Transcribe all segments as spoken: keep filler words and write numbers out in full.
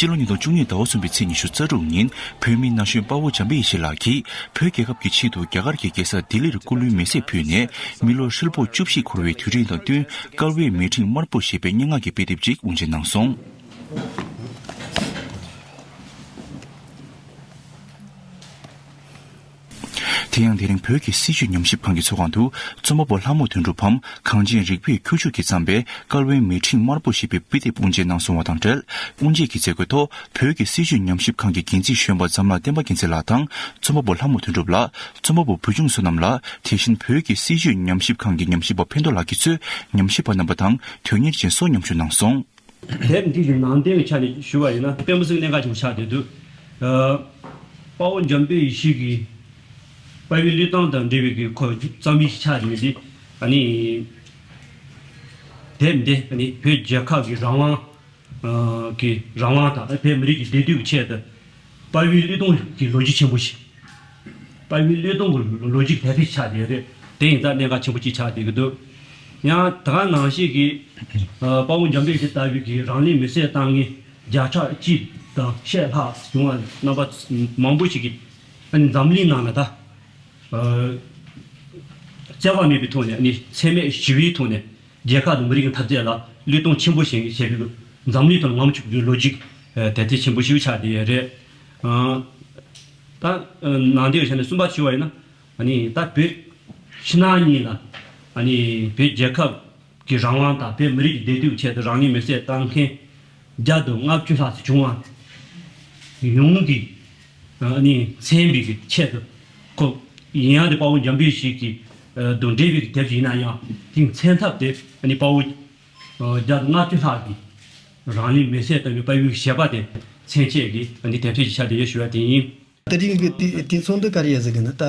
སྤྱི་ལོ་ཉིས་སྟོང་བཅུ་གཉིས་ཟླ་བ་གསུམ་པའི་ཚེས་ཉི་ཤུ་རྩ་དྲུག་ཉིན་བོད་མིའི་ན་གཞོན་དཔའ་བོ་འཇམ་དཔལ་ཡེ་ཤེས་ལགས་ཀྱིས་བོད་རྒྱལ་ཁབ་ཀྱི་ཆེད་དུ་རྒྱ་གར་གྱི་རྒྱལ་ས་ལྡི་ལིར་སྐུ་ལུས་མེ་བསྲེགས་ཕུལ་ནས་མི་ལོ་ཧྲིལ་པོ་བཅུ་བཞི་འཁོར་བའི་དུས་དྲན་དང་བསྟུན། སྐལ་བའི་མེ་འཕྲེང་དམར་པོ་ཞེས་པའི་སྙན་ངག་གི་དཔེ་དེབ་ཅིག་དབུ་འབྱེད་གནང་སོང་། དེ་ཡང་དེ་རིང་བོད་ཀྱི་སྲིད་བྱུས་ཉམས་ཞིབ་ཁང་གི་ཚོགས་ཁང་དུ་རྩོམ་པ་པོ་ལྷ་མོ་དོན་གྲུབ་བམ་གངས་ཅན་རིག་པའི་ཁྱུ་མཆོག་གིས་བརྩམས་པའི་སྐལ་བའི་མེ་འཕྲེང་དམར་པོ་ཞེས་པའི་དཔེ་དེབ་དབུ་འབྱེད་གནང་སོང་བ་དང་འབྲེལ། དབུ་འབྱེད་ཀྱི་མཛད་སྒོའི་ཐོག་བོད་ཀྱི་སྲིད་བྱུས་ཉམས་ཞིབ་ཁང་གི་འགན་འཛིན་གཞོན་པ་འཛམ་ལྷ་བསྟན་པ་རྒྱལ་མཚན་ལགས་དང་རྩོམ་པ་པོ་ལྷ་མོ་དོན་གྲུབ་ལགས། རྩོམ་པ་པོ་བུ་ཆུང་བསོད་ནམས་ལགས། དེ་བཞིན་བོད་ཀྱི་སྲིད་བྱུས་ཉམས་ཞིབ་ཁང་གི་ཉམས་ཞིབ་པ་ཕན་ཐོགས་ལགས་ཀྱིས་གཙོས་ཉམས་ཞིབ་པ་རྣམ་པ་དང་དོན་གཉེར་ཅན་སོགས་མཉམ་ཞུགས་གནང་སོང་། དེབ་འདི་གི་ནང་དོན་གྱི་ཆ་ནས་ཞུ་བ་ཡིན་ན་དཔེ་མི་སྲིད་གནད་འགག་ཆེན་པོ་ཆགས་བསྡད་འདུག་ཨ། དཔའ་བོ་འཇམ་དཔལ་ཡེ་ཤེས་ཀྱི་དཔའ་བོའི་བློས་བཏང་དང་འབྲེལ་བའི་གི་ཁོ་རྩོམ་ཡིག་ཆགས་བསྡད་འདི། ཨ་ནི་དེབ་འདི་ཨ་ནི་བོད་རྒྱལ་ཁབ་ཀྱི་རང་དབང་ཨ་གི་རང་དབང་དང་བོད་མི་རིགས་ཀྱི་བདེ་སྡུག་གི་ཆེད་དུ་དཔའ་བོའི་བློས་གཏོང་གི་ལོ་རྒྱུས་ཆེན་པོ་ཞིག་དཔའ་བོའི་བློས་གཏོང་གི་ལོ་རྒྱུས་དེབ་ཕྲེང་ཆགས་བསྡད་རེད། དེ་ཡིན་ཙང་གནད་འགག་ཆེན་པོ་གཅིག་ཆགས་བསྡད་ཀྱི་འདུག་ཡང་ད་ག་ནང་བཞིན་གྱི་ཨ་དཔའ་བོ་འཇམ་དཔལ་དེ་ལྟ་བུའི་གི་རང་ལུས་མེར་སྲེག་བཏང་མཁན་བརྒྱ་ཕྲག་གཅིག་དང་ཕྱེད་ལྷག་བྱུང་བ་རྣམ་པ་མང་པོ་ཞིག་གིས་ཨ་ནི་འཛམ་གླིང་ནང་ལ་ད་ཨ་བཙལ་བ་མེད་པའི་ཐོག་ནས་ཨ་ནི་འཚེ་མེད་ཞི་བའི་ཐོག་ནས་རྒྱལ་ཁབ་དང་མི་རིགས་ཀྱི་འཐབ་རྩོད་ལ་བློས་གཏོང་ཆེན་པོ་བྱས་བྱས་པའི་འཛམ་གླིང་དུ་ངོམ་ཆོག་པའི་ལོ་རྒྱུས་ཨ་དེབ་ཐེར་ཆེན་པོ་ཞིག་ཆགས་བསྡད་ཡོད་རེད། ཨ་ད་ཨ་ནང་དེ་བྱས་ནས་གསུམ་པ་ཞུ་བ་ཡིན་ན། ཨ་ནི་ད་བོད་ཕྱི་ནང་གཉིས་ལ་ཨ་ནི་བོད་རྒྱལ་ཁབ་ཀྱི་རང་དབང་དང་བོད་མི་རིགས་ཀྱི་བདེ་སྡུག་ཆེད་དུ་རང་ཉིད་མེར་སྲེག་བཏང་མཁན་བརྒྱ་དང་ལྔ་བཅུ་ལྷག་ཙམ་བྱུང་བ་ཡོངས་ཀྱི་ཨ་ནི་མཚན་པའི་གི་ཆེད་དུ་ཁོ་ཡིན་ཡང་དེ་དཔའ་བོ་འཇམ་དཔལ་ཞིག་གི་དང་འབྲེལ་བའི་དེབ་ཅིག་ཡིན་ན་ཡང་དེའི་མཚན་ཐབས་དེ་ཨ་ནི་དཔའ་བོ་བརྒྱ་དང་ལྔ་བཅུ་ལྷག་གིས་རང་ཉིད་མེར་སྲེག་བཏང་བའི་དཔའ་བོའི་ཞལ་པར་དེ་མཚན་བཅས་ཀྱི་ཨ་ནི་དེབ་ཐེར་ཅིག་ཆགས་བསྡད་ཡོད་ཞུ་བ་དེ་ཡིན། དེ་རིང་གི་དུས་དུས་ཚོད་འདི་ག་རེ་ཡིན་ཟེར་གི་ན་ད།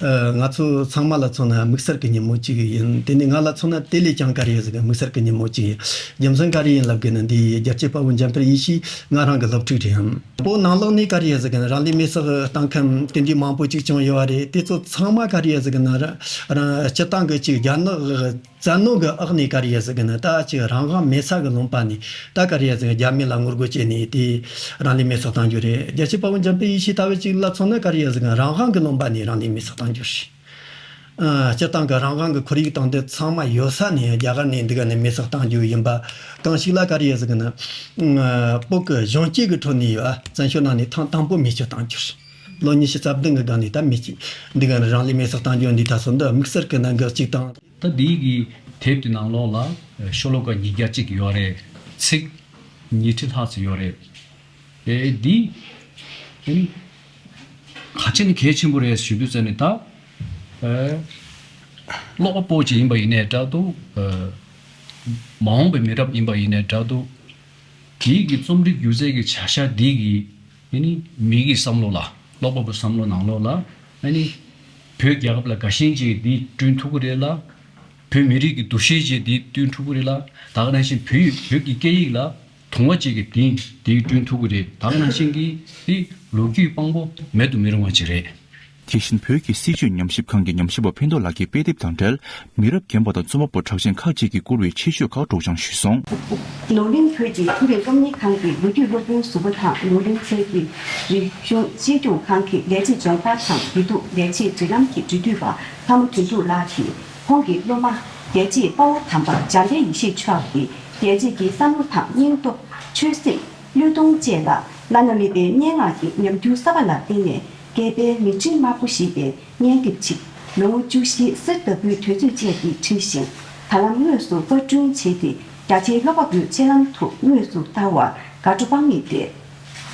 ཨ་ང་ཚོ་ཚང་མ་ལ་མཚོན་ན་དམིགས་བསལ་གྱི་ཉིན་མོ་གཅིག་ཡིན། དེ་ནས་ང་ལ་མཚོན་ན་དེ་ལས་ཀྱང་ག་རེ་ཡིན་ཟེར་གི་ན་དམིགས་བསལ་གྱི་ཉིན་མོ་གཅིག་ཡིན། རྒྱུ་མཚན་ག་རེ་ཡིན་ལབ་གི་ན་འདི་རྒྱལ་གཅེས་དཔའ་བོ་འཇམ་དཔལ་ཡེ་ཤེས་ང་རང་གི་སློབ་ཕྲུག་རེད་ཡང་། བོད་ནང་ལོགས་ནས་ག་རེ་ཡིན་ཟེར་གི་ན་རང་ལུས་མེར་སྲེག་བཏང་མཁན་དེ་འདྲའི་མང་པོ་གཅིག་བྱུང་ཡོད་རེད། དེ་ཚོ་ཚང་མ་ག་རེ་ཡིན་ཟེར་གི་ན་ར་རང་སྤྱིར་བཏང་གི་གཅིག་རྒྱ་ནག་བཙན་གནོན་གྱི་འོག་ནས་ག་རེ་ཡིན་ཟེར་གི་ན་ད་ཅིག་རང་དབང་མེད་ས་གི་ལུང་པ་ནས་ད་ག་རེ་ཡིན་ཟེར་གི་རྒྱ་མི་ལ་ངོ་རྒོལ་བྱས་ནས་དེ་རང་ལུས་མེར་སྲེག་བཏང་རྒྱུ་རེད། རྒྱལ་གཅེས་དཔའ་བོ་འཇམ་དཔལ་ཡེ་ཤེས་ལྟ་བུ་ཅིག་ལ་མཚོན་ན་ག་རེ་ཡིན་ཟེར་གི་རང་དབང་གི་ལུང་པ་ནས་རང་ལུས་མེར་སྲེག་བཏང་རྒྱུ་རེད། ཨ་སྤྱིར་བཏང་གི་རང་དབང་གི་ཁོར་ཡུག་དང་དེ་ཚང་མ་ཡོད་ས་ནས་རྒྱ་གར་ནས་འདི་ག་ནས་མེར་སྲེག་བཏང་རྒྱུ་ཡིན་པ། གང་ཞིག་ལ་ག་རེ་ཡིན་ཟེར་གི་ན། ཨ་བོད་ཀྱི་གཞོན་སྐྱེས་ཀྱི་ཁྲོད་ནས་ཡོད་ཨ་བཙན་བྱོལ་ནང་ནས་ཐེངས་དང་པོ་མེ་མཆོད་བཏང་རྒྱུ་རེད། ལོ་ཉི་ཤུ་རྩ་བདུན་གྱི་སྒང་ནས་ད་མི་གཅིག་འདི་ག་ནས་རང་ལུས་མེར་སྲེག་བཏང་རྒྱུ་འདི་ད་སོ་འདི་དམིགས་བསལ་གྱི་གནད་འགག་ཅིག་དང་། ད་འདི་གི་དེབ་དེ་ནང་ལོགས་ལ་ཤོ་ལོ་ཀ་ཉིས་བརྒྱ་གཅིག་ཡོད་རེད། ཚིག་ཉིས་ཁྲི་ལྷག་ཙམ་ཡོད་རེད། ཨེ་འདི་ཨེ་ག་ཅི་ནས་གལ་ཆེན་པོ་རེད་ཞུ་དུས་ཙ་ནས་ད་ཨེ་ཀློག་པ་པོ་ཅིག་ཡིན་པ་ཡིན་ནའི་འདྲ་འདུག་ཨེ་མ་འོངས་པའི་མི་རབས་ཡིན་པ་ཡིན་ནའི་འདྲ་འདུག་འདི་གི་རྩོམ་རིག་སྒྱུ་རྩལ་གྱི་བྱ་གཞག་འདི་གི་ཨ་ནི་མི་གི་བསམ་བློ་ལ་ཀློག་པ་པོའི་བསམ་བློ་ནང་ལོགས་ལ་ཨ་ནི་བོད་རྒྱལ་ཁབ་ལ་དགའ་ཞེན་ཅིག་འདི་བསྐྲུན་ཐུབ་ཀྱི་རེད་ལ། བོད་མི་རིགས་ཀྱི་འདུ་ཤེས་ཅིག་འདི་བསྐྲུན་ཐུབ་ཀྱི་རེད་ལ། ད་ག་ནང་བཞིན་བོད་བོད་ཀྱི་སྐད་ཡིག་ལ་དུང་བ་ཅིག་གི་འདི་འདི་བསྐྲུན་ཐུབ་ཀྱི་རེད། ད་ག་ནང་བཞིན་གྱི་འདི་ལོ་རྒྱུས་དཔང་པོ་མེད་དུ་མི་རུང་བ་ཅིག་རེད། དེ་བཞིན་བོད་ཀྱི་སྲིད་བྱུས་ཉམས་ཞིབ་ཁང་གི་ཉམས་ཞིབ་པ་ཕན་ཐོགས་ལགས་ཀྱིས་དཔེ་དེབ་དང་འབྲེལ། མི་རབས་རྒན་པ་དང་རྩོམ་པ་པོ་གྲགས་ཅན་ཁག་ཅིག་གིས་བསྐུར་བའི་ཆེད་ཤོས་ཁག་སྒྲོག་སྦྱང་ཞུས་སོང་། ནོར་གླིང་བོད་ཀྱི་ཐུན་རིན་སློབ་གཉེར་ཁང་གི་ལོ་རྒྱུས་སློབ་དཔོན་ཟུར་པ་དང་ནོར་གླིང་ཚལ་གྱི་རིག་གཞུང་གཅེས་སྐྱོང་ཁང་གི་ལས་བྱེད་འཇོན་ཐང་དང་བདེ་སྡུག་ལས་བྱེད་འབྲེལ་ལམ་གྱི་འབྲེལ་མཐུད་པ་ལྷ་མོ་དོན་གྲུབ་ལགས་ཀྱིས་ཁོང་གི་སློབ་མ་རྒྱལ་གཅེས་དཔའ་བོ་དམ་པ་འཇམ་དཔལ་ཡེ་ཤེས་མཆོག་གི་རྒྱལ་གཅེས་ཀྱི་བསམ་བློ་དང་སྙིང་སྟོབས། ཆོས་སྲིད། བློས་གཏོང་བཅས་ལ་བླ་ན་མེད་པའི་སྙན་ངག་གི་ཉམས་འགྱུར་གསར་པ་ལ་བརྟེན་ནས་སྐྱེས་པའི་མིག་སྤྲིན་དམར་པོ་ཞེས་པའི་སྙན་དེབ་ཅིག་ལོ་ངོ་བཅུ་བཞིའི་གསེར་ལྟ་བུའི་དུས་ཚོད་བཅས་ཀྱིས་བྲིས་ཤིང་ད་ལམ་དངོས་སུ་པར་སྐྲུན་བྱས་ཏེ་རྒྱ་ཆེའི་ཀློག་པ་པོའི་སྤྱན་ལམ་དུ་དངོས་སུ་བསྟར་བར་དགའ་སྤྲོ་སྤང་ངེས་རེད།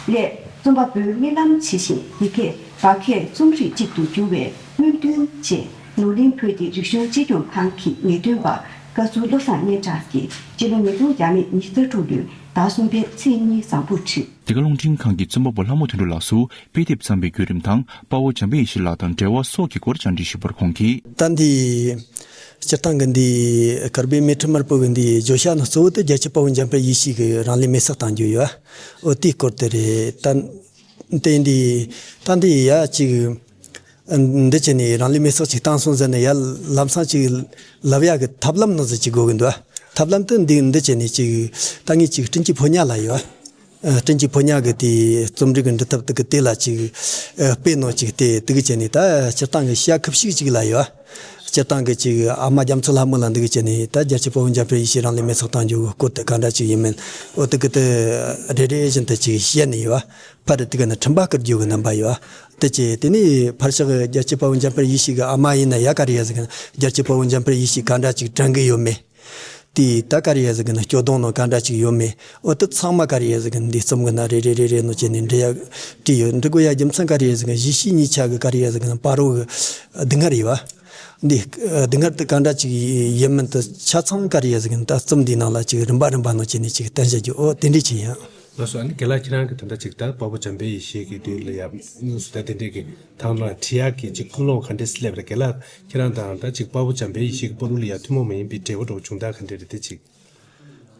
སླད་རྩོམ་པ་པོའི་སྨོན་ལམ་ཇི་བཞིན་ཡི་གེ་བ་ཁས་རྩོམ་རིག་ཅིག་ཏུ་འགྱུར་བའི་སྨོན་འདུན་བཅས་ནོར་གླིང་བོད་ཀྱི་རིག་གཞུང་གཅེས་སྐྱོང་ཁང་གི་ངེས་སྟོན་པ་བཀའ་ཟུར་བློ་བཟང་སྙན་གྲགས་ཀྱིས་སྤྱི་ལོ་ཉིས་སྟོང་བརྒྱ་མེད་ཉི་ཤུ་རྩ་དྲུག་ལོའི་ཟླ་གསུམ་པའི་ཚེས་གཉིས་བཟང་པོར་བྲིས། འདི་ག་རླུང་འཕྲིན་ཁང་གི་རྩོམ་པ་པོ་ལྷ་མོ་དོན་གྲུབ་ལགས་སུ་དཔེ་དེབ་བརྩམས་པའི་བརྒྱུད་རིམ་དང་དཔའ་བོ་འཇམ་དཔལ་ཡེ་ཤེས་ལགས་དང་འབྲེལ་བ་སོགས་ཀྱི་སྐོར་བཅར་འདྲི་ཞུས་པར་ཁོང་གིས། ད་འདི་སྤྱིར་བཏང་གི་འདི་སྐལ་བའི་མེ་འཕྲེང་དམར་པོ་གི་འདི་བརྗོད་བྱ་ནི་གཙོ་བོ་དེ་རྒྱལ་གཅེས་དཔའ་བོ་འཇམ་དཔལ་ཡེ་ཤེས་ཀྱིས་རང་ལུས་མེ་སྲེག་བཏང་རྒྱུ་ཡོད། འོ་དེའི་སྐོར་དེ་རེད། ད་དེ་འདི་ད་འདི་ཡ་ཅིག་འདི་བྱས་ནས་རང་ལུས་མེ་སྲེག་ཅིག་བཏང་སོང་ཟེར་ནས་ཡ་ལམ་སང་ཅིག་ལབ་ཡག་གི་ཐབས་ལམ་ནང་ཟིག་ཅིག་དགོས་གི་འདུག་ཐབས་ལམ་དེ་འདི་འདི་བྱས་ནས་ཅིག་ད་ངས་ཅིག་དྲིན་གྱི་ཕོ་ཉ་ལ་ཡོད། ཨ། སྤྲིན་གྱི་ཕོ་ཉ་གི་དེ་རྩོམ་རིག་གི་འབྲི་ཐབས་དེ་གི་དེ་ལ་ཅིག་ཨ། དཔེ་ནོ་ཅིག་དེ་དེ་གི་བྱས་ནས་ད་སྤྱིར་བཏང་གི་བྱ་ཁུ་བྱུག་ཅིག་ལ་ཡོད། སྤྱིར་བཏང་གི་ཅིག་ཨ་མ་རྒྱ་མཚོ་ལྷ་མོ་ལ་འདི་གི་བྱས་ནས་ད་རྒྱལ་གཅེས་དཔའ་བོ་འཇམ་དཔལ་ཡེ་ཤེས་རང་ལུས་མེར་སྲེག་བཏང་རྒྱུ་གི་སྐོར་དེ་ག་འདྲ་ཅིག་ཡིན་མིན། འོ་དེ་གི་དེ་རེ་རེ་བཞིན་དུ་ཅིག་བཤད་ནས་ཡོད། ཕར་དེ་གི་ནི་འཕྲིན་པ་བསྐུར་རྒྱུ་གི་རྣམ་པ་ཡོད། དེ་བྱས་དེ་ནས་ཕར་ཕྱོགས་རྒྱལ་གཅེས་དཔའ་བོ་འཇམ་དཔལ་ཡེ་ཤེས་གི་ཨ་མ་ཡིན་ན་ཡ་ག་རེ་ཡ་ཟིག་གི་ན་རྒྱལ་གཅེས་དཔའ་བོ་འཇམ་དཔལ་ཡེ་ཤེས་ག་འདྲ་ཅིག་དྲན་གི་ཡོད་མེད། དེ་ད་ག་རེ་ཡ་ཟིག་གི་ན་སྐྱོ་གདུང་ནང་ག་འདྲ་ཅིག་ཡོད་མེད། འོ་དེ་ཚང་མ་ག་རེ་ཡ་ཟིག་གི་ན་འདི་རྩོམ་གི་ན་རེ་རེ་རེ་རེ་ནོ་བྱས་ནས་འབྲི་ཡ་བྲིས་ཡོད། འབྲི་དགོས་ཡ་རྒྱུ་མཚན་ག་རེ་ཡ་ཟིག་གི་ན་གཞིས་བྱེས་གཉིས་ཆ་གི་ག་རེ་ཡ་ཟིག་གི་ན་བར་རོ་གི་སྡུག་བསྔལ་ཡོད། འདི་སྡུག་བསྔལ་དེ་ག་འདྲ་ཅིག་ཡིན་མིན་དེ་ཆ་ཚང་ག་རེ་ཡ་ཟིག་གི་ན་ད་རྩོམ་འདིའི་ནང་ལ་ཅིག་རིམ་པ་རིམ་པ་ནང་བྱས་ནས་ཅིག་བསྟན་བྱ་རྒྱུ་འོ་དེ་འདྲས་ཅིག་ཡིན། ལགས་སོ། ཨ་ནི་རྒན་ལགས་ཁྱེད་རང་གི་ད་ལྟ་ཅིག་ད་དཔའ་བོ་འཇམ་དཔལ་ཡེ་ཤེས་ཀྱི་དུས་ལ་ཡ་དངོས་སུ་ད་དེ་འདྲས་ཀྱི་ཐང་ལ་བྲིས་ཡག་གི་ཅིག་ཀུན་སློང་ག་འདྲས་སླེབས་རེད། རྒན་ལགས་ཁྱེད་རང་དང་ད་ཅིག་དཔའ་བོ་འཇམ་དཔལ་ཡེ་ཤེས་ཀྱི་བར་དུ་ལ་ཡ་ཐུན་མོང་མ་ཡིན་པའི་འབྲེལ་བ་འདྲ་བོ་བྱུང་སྟངས་ག་འདྲས་རེད་དེ་ཅིག་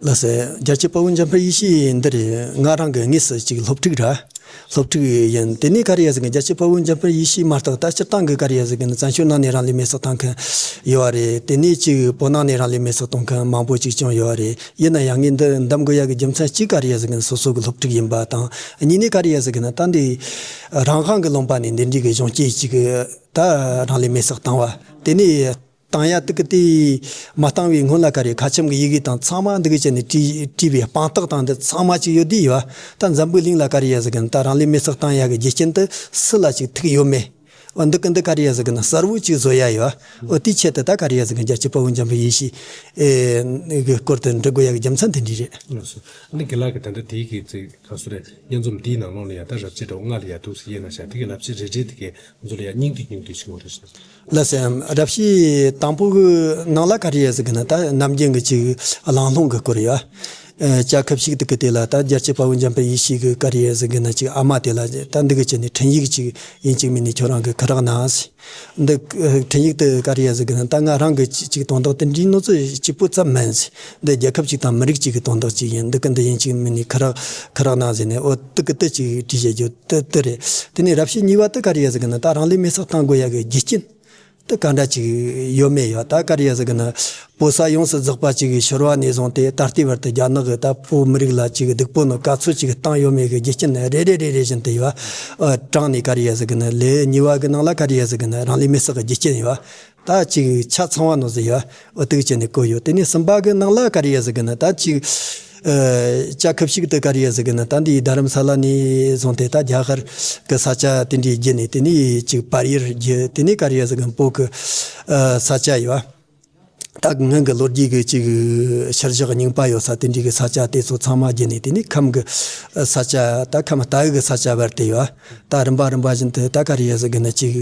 ལགས་སེ། རྒྱལ་གཅེས་དཔའ་བོ་འཇམ་དཔལ་ཡེ་ཤེས་འདི་རེད། ང་རང་གི་དངོས་སུ་ཅིག་སློབ་ཕྲུག་ར། སློབ་ཕྲུག་ཡིན། དེ་ནས་ག་རེ་ཡ་ཟིག་གི་རྒྱལ་གཅེས་དཔའ་བོ་འཇམ་དཔལ་ཡེ་ཤེས་མ་གཏོགས་ད་སྤྱིར་བཏང་གི་ག་རེ་ཡ་ཟིག་གི་ནི་བཙན་བྱོལ་ནང་ནས་རང་ལུས་མེར་སྲེག་བཏང་མཁན་ཡོད་རེད། དེ་ནས་ཅིག་བོད་ནང་ནས་རང་ལུས་མེར་སྲེག་གཏོང་མཁན་མང་པོ་ཅིག་ཀྱང་ཡོད་རེད། ཡིན་ན་ཡང་ངས་འདི་འདེམས་དགོས་ཡ་གི་རྒྱུ་མཚན་གཅིག་ག་རེ་ཡ་ཟིག་གི་ནི་སོ་སོ་གི་སློབ་ཕྲུག་ཡིན་པ་དང་། གཉིས་ནས་ག་རེ་ཡ་ཟིག་གི་ནི་ད་འདི་རང་དབང་གི་ལུང་པ་ནས་འདི་འདྲའི་གི་གཞོན་སྐྱེས་ཅིག་གི་ད་རང་ལུས་མེར་སྲེག་བཏང་བ་དེ་ནས། བཏང་ཡ་དེ་གི་དེ་མ་བཏང་བའི་སྔོན་ལ་ག་རེ་ཁ་ཆེམས་ཀྱི་ཡི་གེ་དང་ཚང་མ་འདི་གི་བྱས་ནས་བྲིས་བྲིས་པའི་དཔང་རྟགས་དང་འདི་ཚང་མ་ཅིག་ཡོད་དེ་ཡོད། ད་འཛམ་བུའི་གླིང་ལ་ག་རེ་ཡ་ཟིག་གི་ད་རང་ལུས་མེར་སྲེག་བཏང་ཡ་གི་རྒྱུ་རྐྱེན་དེ་སུ་ལ་ཅིག་ཐུག་ཡོད་མེད། འོ་འདི་གི་འདི་ག་རེ་ཡ་ཟིག་གི་ན་གསལ་བོ་ཅིག་བཟོ་ཡ་ཡོད། འོ་དེའི་ཆེད་དུ་ད་ག་རེ་ཡ་ཟིག་གི་རྒྱལ་གཅེས་དཔའ་བོ་འཇམ་དཔལ་ཡེ་ཤེས་ཨེ་གི་སྐོར་དུ་འབྲི་དགོས་ཡ་གི་རྒྱུ་མཚན་དེ་འདྲ་རེད། ལགས་སོ། ཨ་ནི་རྒན་ལགས་ཀྱིས་ད་ལྟ་དེའི་གི་ཚིག་ག་སུ་རེད། སྙན་རྩོམ་འདིའི་ནང་ལོགས་ལ་ཡ་ད་རབ་བྱེད་འདྲ་བོ་ལྔ་ལ་ཡ་འདུག་སེ་དབྱེ་ན་བྱ། དེ་གི་རབ་བྱེད་རེ་རེ་དེ་གའི་ང་ཚོ་ལ་ཡ་སྙིང་བསྡུས་སྙིང་བསྡུས་ཤིག་འོ་རེ་ཞིག་ལགས་སེ། རབ་བྱེད་དང་པོ་གི་ནང་ལ་ག་རེ་ཡ་ཟིག་གི་ན་ད་ནམ་རྒྱུན་གི་ཅིག་གླེང་སློང་གི་སྐོར་ཡ། ཨ་བྱ་ཁུ་བྱུག་དེ་གི་དེ་ལ་ད་རྒྱལ་གཅེས་དཔའ་བོ་འཇམ་དཔལ་ཡེ་ཤེས་གི་ག་རེ་ཡ་ཟིག་གི་ན་ཅིག་ཨ་མ་དེ་ལ་ད་འདི་གི་བྱས་ནས་འཕྲིན་ཡིག་ཅིག་ཡིན་གཅིག་མིན་ནས་ཁྱོད་རང་གི་ཁ་རག་ན་ཟེར། འདི་འཕྲིན་ཡིག་དེ་ག་རེ་ཡ་ཟིག་གི་ན་ད་ང་རང་གི་ཅིག་ཅིག་དོན་དག་དེ་འདྲའི་ནོ་ཚོ་གཅིག་པོ་ཙམ་མིན་ཟེར། འདི་རྒྱལ་ཁབ་ཅིག་དང་མི་རིགས་ཅིག་གི་དོན་དག་ཅིག་ཡིན། འདི་གི་འདི་ཡིན་གཅིག་མིན་ནས་ཁ་རག་ཁ་རག་ན་ཟེར་ནས། འོ་དེ་གི་དེ་ཅིག་བྲིས་བྱེད་རྒྱུ་དེ་དེ་རེད། དེ་ནས་རབ་བྱེད་གཉིས་པ་དེ་ག་རེ་ཡ་ཟིག་གི་ན་ད་རང་ལུས་མེར་སྲེག་བཏང་དགོས་ཡ་གི་རྒྱུ་རྐྱེན་དེ་ག་འདྲ་ཅིག་ཡོད་མེད་ཡོད། ད་ག་རེ་ཡ་ཟིག་གི་ན་བོད་ས་ཡོངས་སུ་རྫོགས་པ་ཅིག་གི་ཕྱི་རོལ་ནས་བཟུང་སྟེ་ད་ལྟའི་བར་དུ་རྒྱ་ནག་གི་ད་བོད་མི་རིགས་ལ་ཅིག་སྡུག་པོ་ནོ་ག་ཚོད་ཅིག་བཏང་ཡོད་མེད་གི་རྒྱུ་རྐྱེན་རེ་རེ་རེ་རེ་བཞིན་དུ་ཡོད། ཨ་དྲངས་ནས་ག་རེ་ཡ་ཟིག་གི་ན་ལེའུ་གཉིས་པ་གི་ནང་ལ་ག་རེ་ཡ་ཟིག་གི་ན་རང་ལུས་མེར་སྲེག་གི་རྒྱུ་རྐྱེན་ཡོད། ད་ཅིག་ཆ་ཚང་བ་ནོ་ཟིག་ཡོད། འོ་དེ་གི་བྱས་ནས་བཀོད་ཡོད། དེ་ནས་གསུམ་པ་གི་ནང་ལ་ག་རེ་ཡ་ཟིག་གི་ན་ད་ཅིག་ཨ་བྱ་ཁུ་བྱུག་དེ་ག་རེ་ཡ་ཟིག་གི་ན་ད་འདི་རྡ་རམ་ས་ལ་ནས་བཟུང་སྟེ་ད་རྒྱ་གར་གི་ས་ཆ་དེ་འདྲའི་བརྒྱུད་ནས། དེ་ནས་ཅིག་བལ་ཡུལ་བརྒྱུད། དེ་ནས་ག་རེ་ཡ་ཟིག་གི་བོད་གི་ཨ་ས་ཆ་ཡོད། ད་སྔོན་གི་ལོ་རྒྱུས་གི་ཅིག་ཤུལ་བཞག་རྙིང་པ་ཡོད་ས་དེ་འདྲའི་གི་ས་ཆ་དེ་ཚོ་ཚང་མ་བརྒྱུད་ནས། དེ་ནས་ཁམས་གི་ཨ་ས་ཆ། ད་ཁམས་རྟའུ་གི་ས་ཆ་བར་དེ་ཡོད། ད་རིམ་པ་རིམ་པ་བཞིན་དུ་ད་ག་རེ་ཡ་ཟིག་གི་ན་ཅིག་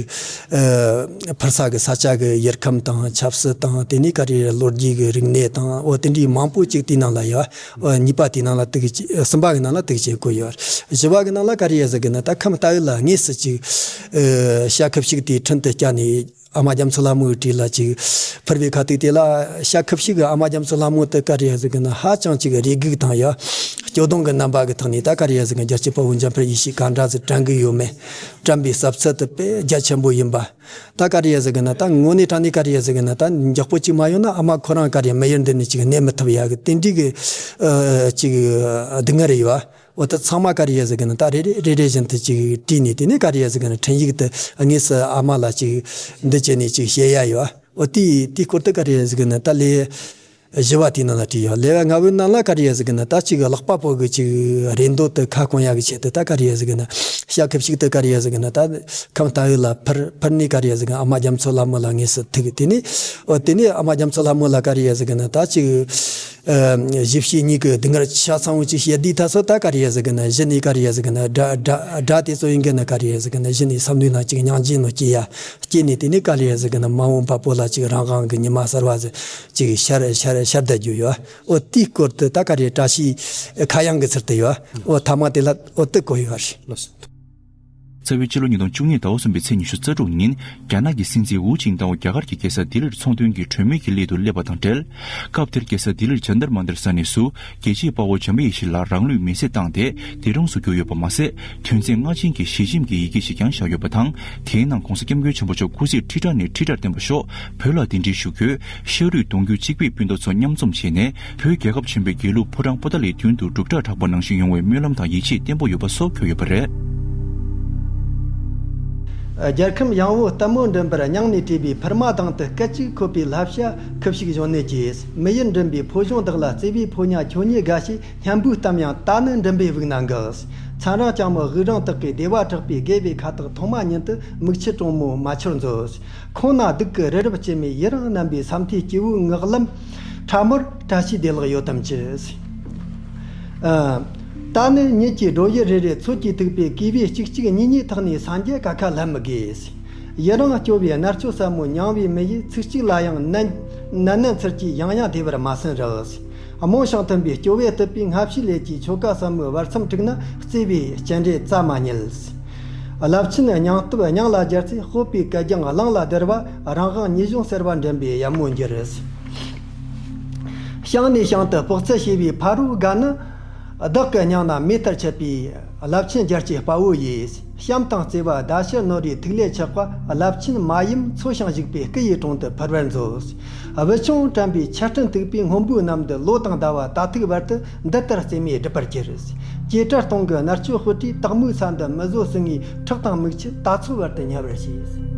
ཨ་ཕུར་ས་གི་ས་ཆ་གི་ཡུལ་ཁམས་དང་ཆབ་སྲིད་དང་། དེ་ནས་ག་རེ་ལོ་རྒྱུས་གི་རིག་གནས་དང་། འོ་དེ་འདྲའི་མང་པོ་ཅིག་དེའི་ནང་ལ་ཡོད། འོ་གཉིས་པ་དེའི་ནང་ལ་དེ་གི་ཅིག་གསུམ་པ་གི་ནང་ལ་དེ་གི་ཅིག་བཀོད་ཡོད། བཞི་པ་གི་ནང་ལ་ག་རེ་ཡ་ཟིག་གི་ན་ད་ཁམས་རྟའུ་ལ་དངོས་སུ་ཅིག་ཨ་བྱ་ཁུ་བྱུག་དེའི་འཕྲིན་དེ་བསྐྱལ་ནས། ཨ་མ་རྒྱ་མཚོ་ལྷ་མོའི་གྲས་ལ་ཅིག་ཕུར་བའི་ཁ་ཐུག་དེ་ལ་བྱ་ཁུ་བྱུག་གི་ཨ་མ་རྒྱ་མཚོ་ལྷ་མོ་དེ་ག་རེ་ཡ་ཟིག་གི་ན་ཧ་ཅང་ཅིག་རེ་སྒུག་དང་ཡ་སྐྱོ་གདུང་གི་རྣམ་པ་གི་ཐོག་ནས་ད་ག་རེ་ཡ་ཟིག་གི་རྒྱལ་གཅེས་དཔའ་བོ་འཇམ་དཔལ་ཡེ་ཤེས་ག་འདྲ་ཟིག་དྲན་གི་ཡོད་མེད། དྲན་པའི་ཟབ་ཚད་དེ་དཔེ་རྒྱ་ཆེན་པོ་ཡིན་པ། ད་ག་རེ་ཡ་ཟིག་གི་ན་ད་དངོས་གནས་དྲང་གནས་ག་རེ་ཡ་ཟིག་གི་ན་ད་མགྱོགས་པོ་ཅིག་མ་ཡོང་ན་ཨ་མ་ཁོ་རང་ག་རེ་མི་ཡུལ་འདི་ནས་ཅིག་གནས་མི་ཐུབ་ཡ་གི་དེ་འདྲའི་གི་ཨ་ཅིག་སྡུག་བསྔལ་རེ་ཡོད། འོ་ད་ཚང་མ་ག་རེ་ཡ་ཟིག་གི་ན་ད་རེ་རེ་རེ་རེ་བཞིན་དུ་ཅིག་བྲིས་ནས། དེ་ནས་ག་རེ་ཡ་ཟིག་གི་ན་འཕྲིན་ཡིག་དེ་དངོས་སུ་ཨ་མ་ལ་ཅིག་འདི་བྱས་ནས་ཅིག་བཤད་ཡ་ཡོད། འོ་དེ་དེའི་སྐོར་དེ་ག་རེ་ཡ་ཟིག་གི་ན་ད་ལེའུ་བཞི་པ་དེའི་ནང་ལ་བྲིས་ཡོད། ལེའུ་ལྔ་པའི་ནང་ལ་ག་རེ་ཡ་ཟིག་གི་ན་ད་ཅིག་ཀློག་པ་པོ་གི་ཅིག་རེ་འདོད་དེ་ཁ་སྐོང་ཡ་གི་ཆེད་དུ་ད་ག་རེ་ཡ་ཟིག་གི་ན་བྱ་ཁུ་བྱུག་དེ་ག་རེ་ཡ་ཟིག་གི་ན་ད་ཁམས་རྟའུ་ལ་ཕུར་ཕུར་ནས་ག་རེ་ཡ་ཟིག་གི་ན་ཨ་མ་རྒྱ་མཚོ་ལྷ་མོ་ལ་དངོས་སུ་ཐུག་དེ་ནས། འོ་དེ་ནས་ཨ་མ་རྒྱ་མཚོ་ལྷ་མོ་ལ་ག་རེ་ཡ་ཟིག་གི་ན་ད་ཅིག་ཨ་གཞིས་བྱེས་གཉིས་ཀྱི་སྡུག་བསྔལ་ཆ་ཚང་བོ་ཅིག་བཤད་དུས་ད་སོ་ད་ག་རེ་ཡ་ཟིག་གི་ན་གཞི་ནས་ག་རེ་ཡ་ཟིག་གི་ན་དགྲ་དགྲ་དགྲ་དེ་ཚོ་ཡིན་གི་ན་ག་རེ་ཡ་ཟིག་གི་ན་གཞི་ནས་བསམ་བློའི་ནང་ཅིག་སྙིང་རྗེ་ནོ་སྐྱེ་ཡ། སྐྱེས་ནས་དེ་ནས་ག་རེ་ཡ་ཟིག་གི་ན་མ་འོངས་པ་བོད་ལ་ཅིག་རང་དབང་གི་ཉི་མ་གསར་བ་ཟིག་ཅིག་ཤར་ཤར་ཤར་བསྡད་རྒྱུ་ཡོད། འོ་དེའི་སྐོར་དུ་ད་ག་རེ་བཀྲ་ཤིས་ཁ་གཡང་གི་ཚུལ་དུ་ཡོད། འོ་ཐ་མ་དེ་ལ་འོ་དེ་བཀོད་ཡོད་རེད། ལགས་སོ། རྩ་བའི་ཕྱི་ལོ་ཉིས་སྟོང་བཅུ་གཉིས་ཟླ་བ་གསུམ་པའི་ཚེས་ཉི་ཤུ་རྩ་དྲུག་ཉིན། རྒྱ་ནག་གི་སྲིད་འཛིན་ཝུ་ཅིན་ཏའོ་རྒྱ་གར་གྱི་རྒྱལ་ས་ལྡི་ལིར་ཚོང་དོན་གྱི་གྲོས་མོལ་གྱི་སླད་དུ་སླེབས་པ་དང་འབྲེལ། སྐབས་དེར་རྒྱལ་ས་ལྡི་ལིར་ཇན་ཏར་མན་ཏར་ས་གནས་སུ། རྒྱལ་གཅེས་དཔའ་བོ་འཇམ་དཔལ་ཡེ་ཤེས་ལགས་རང་ལུས་མེར་སྲེག་བཏང་སྟེ་འདས་གྲོངས་སུ་གྱུར་ཡོད་པ་མ་ཟད། དོན་ཚན་ལྔ་ཅན་གྱི་ཞི་འཇིམ་གྱི་ཡི་གེ་ཞིག་ཀྱང་བཞག་ཡོད་པ་དང་། དེའི་ནང་གོང་ས་སྐྱབས་མགོན་ཆེན་པོ་མཆོག་སྐུ་ཚེ་ཁྲི་ཕྲག་ནས་ཁྲི་ཕྲག་བརྟན་པར་ཤོག་བོད་ལ་གདན་འདྲེན་ཞུ་རྒྱུ། ཤ་རུས་གདུང་རྒྱུད་གཅིག་པའི་སྤུན་ཟླ་ཚོ་མཉམ་འཛོམས་བྱས་ནས། བོད་རྒྱལ་ཁབ་ཆེན་པོའི་དགེ་ལུགས་ཕོ་བྲང་པོ་ཏཱ་ལའི་མདུན་དུ་འབྲུག་སྒྲ་གྲགས་པ་ནང་བཞིན་ཡོང་བའི་སྨོན་ལམ་དང་ཡིད་ཆེས་བརྟན་པོ་ཡོད་པ་སོགས་འཁོད་ཡོད་པ་རེད། རྒྱལ་ཁམས་ཡངས་པོ་ལྟད་མོ་འགྲིམ་པར་སྙིང་ནས་བྲེལ་བའི་ཕུར་མ་དང་དུ་སྐད་ཅིག་འཁོད་པའི་བསླབ་བྱ་ཁུ་བྱུག་གཞོན་ནུ་གྱིས། མི་ཡུལ་འགྲིམ་པའི་ཕོ་གཞོན་བདག་ལ་བརྩེ་བའི་ཕོ་ཉ་ཁྱོད་ཉིད་དགའ་ཞེས། སྙན་པོའི་གཏམ་ཡང་ད་ནི་མགྲིན་པའི་དབུས་ན་འགགས། མཚན་རང་ལྕགས་མོ་དབུགས་རིང་དག་གིས་བདེ་བ་དྲག་པའི་དགེ་བའི་ཁ་དོག་ཐོག་མ་ཉིད་དུ་མིག་ཆུ་གྲོང་མོ་མ་འཆོར་མཛོད། ཁོང་ན་སྡུག་གི་རི་རབ་ལྕི་མས་ཡི་རང་མནན་པའི་ས་མཐའི་སྐྱེ་བོའི་ངག་ལམ་ཕྲ་མོར་བཀྲ་ཤིས་བདེ་ལེགས་ཡོད་དམ་ཅི། ཨ། ད་ནི་ཉིད་ཀྱི་སྒྲོ་ཡུ་རེ་རེ་ཚོད་ཀྱིས་ཐུག་པའི་གུས་པས་གཅིག་གཅིག་གཉིས་གཉིས་ཐོག་ནས་སངས་རྒྱས་ཀ་ཁ་ལྷད་མི་དགོས། ཡི་རང་སྐྱོ་བའི་མནར་གཅོད་ཟབ་མོ་མྱང་བའི་མི་ཡིས་ཚིག་གཅིག་ལ་ཡང་ནན་ནན་ནན་ཚུལ་གྱིས་ཡང་ཡང་བདེ་བར་མ་ཟིན་རགས། རྨོངས་ཤིང་མཐུན་པའི་སྐྱོ་བས་དུད་པའི་སྔ་ཕྱིའི་ལས་ཀྱི་ཆོ་ག་ཟབ་མོའི་བར་མཚམས་དྲུག་ན་བརྩེ་བའི་སྤྱན་འདྲེན་རྩ་མ་ཉིད། རླབས་ཆེན་སྙིང་སྟོབས་སྙིང་ལ་སྦྱར་ཚེ་སྤོབས་པའི་གད་རྒྱངས་གླིང་ལ་བསྡུར་བ་རང་དབང་ཉིད་གཞུང་ཟེར་བ་འགྲན་པའི་ཡ་མོ་འགྱུར། ཞིང་ནས་ཞིང་དུ་སྤོག་ཚད་བྱེ་བའི་ཕ་རོལ་དགའ་ནི། བདག་གི་སྙིང་ན་མེ་ལྟར་མཆེད་པའི་རླབས་ཆེན་རྒྱལ་གཅེས་དཔའ་བོ་ཡིས། བྱམས་དང་བརྩེ་བ་ཟླ་ཕྱེད་ནོར་བུའི་ཐིག་ལེ་ཆགས་པ་རླབས་ཆེན་མ་ཡུམ་འཚོ་ཞིང་བཞུགས་པའི་སྐུ་ཡི་དྲུང་དུ་ཕུལ་བར་མཛོད། བུ་ཆུང་དྲན་པའི་ཆར་སྤྲིན་ཐིགས་པའི་སྔོན་པོའི་གནམ་འདི་ལོ་དང་ཟླ་བ་ད་ཐུག་བར་དུ་འདི་ལྟར་རྩེ་མོས་སྒྲིབ་པར་གྱུར། ཅེས་དྲ་སྟོང་གི་མནར་གཅོད་དཔུ་གྲིས་དག་མོའི་ས་འདི་མི་བཟོད་ཟིན་ངེས་ཁྲག་དང་མིག་ཆུ་ད་ཚོ་བར་དུ་ཉར་བར་བྱས།